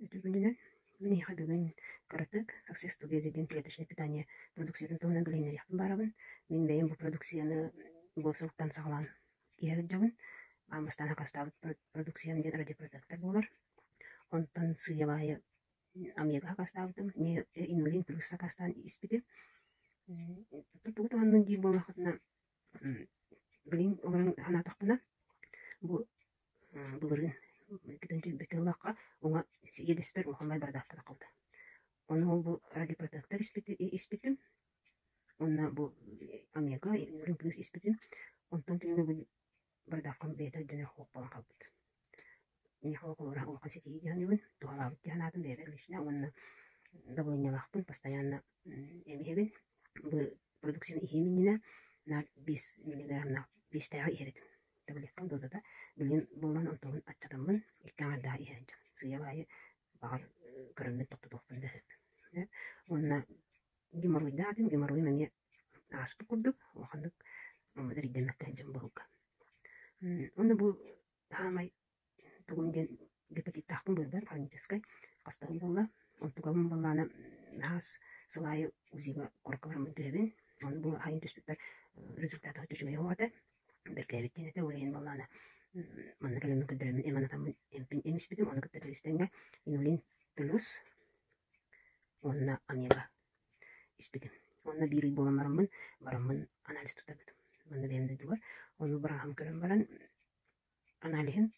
Үтүгүнүнэн мин эһиэхэ бүгүн кыратык Success Together диэн клеточное питание продукциятын туһунан билиһиннэриэхпин баарабын. Мин бэйэм бу продукцияны бу сылтан саҕалаан иһэ сылдьабын. Аан бастаан сакаастаабыт продукциям диэн радиопротектор буолар. Онтон сыыйа-баайа омега сакаастаабытым, инулин плюс сакаастаан испитим. Тугу туһаннын диир буоллаххытына, билигин олорон санаатахпына, бу былырыын кытын түүлбэккэ ыллахха, уҥа иэдэспэр улахан бардаахха таххыбыта. Ону ол бу радиопротектор испитим, уонна бу омега инулин плюс испитим. Онтон түмүгэ бу бардааххам бэйэтэ өйдөнөр суох буолан хаалбыт. Миэхэ холобура улахан ситиһии дии саныыбын, туһалаабыт дии санаатым бэйэбэр лично уонна давлениелаахпын постоянно эми иһэбин. Бу продукцияны иһиэм иннинэ наар 5 миллиграммнаах биэстээҕи иһэр этим. Таблеткам дозата билигин буолан онтубун аччатаммын икки аҥардаах иһэ сылдьабын. Сыыйа-баайы баҕар көрөммүн тохтотуохпун да сөп. Уонна геморройдаатым, геморройум эмиэ ааспыт курдук улаханнык эрийдэммэккэ сылдьан быһылка. Уонна бу саамай тугум диэн гепатиттаахпын быарбар хроническай хастаһым буолла. Онтукабын буоллаҕына араас сыл аайы УЗИ-га куоракка бараммын түһэбин. Ону бу аайын түспүппэр результата үчүгэй суох этэ. Бэркээбит диэн этэ. Ол иһин буоллаҕына манна кэлэммин көрдөрөммүн эм анатаммын эмпин эм испитим. Ону кытта тэбистэҥҥэ инулин плюс уонна омега испитим. Уонна биир ый буолан бараммын, бараммын анализ туттарбытым. Манна бэйэм дойдубар. Ону бырааһым көрөн баран аналиһын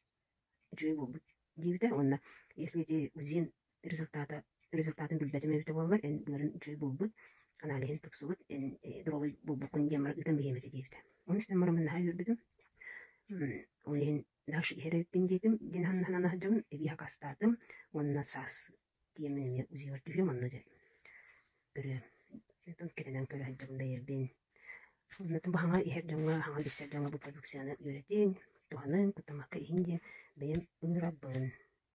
үчүгэй буолбут диэбитэ уонна если эти УЗИн результата результатын билбэтим эбитэ буоллар эн быарын үчүгэй буолбут аналиһын тупсубут эн здоровый буолбуккун диэн баран ыытан биһиэм этэ диэбитэ. Ону истэн бараммын наһаа үөрбүтүм. Ол иһин дальше иһэр эбиппин диэтим диэн санана сылдьабын эбии сакаастаатым уонна саас тиэмэн эмиэ УЗИ-бар түһүөм онно дьэ көрүөм. Онтон кэтэнэн көрө сылдьабын бэйэрбин. Онно бу хаҥа иһэр дьоҥҥо, хаҥа билсэр дьоҥҥо бу продукцияны үөрэтиҥ, туһаныҥ, куттаммакка иһиҥ диэн бэйэм ыҥырабын.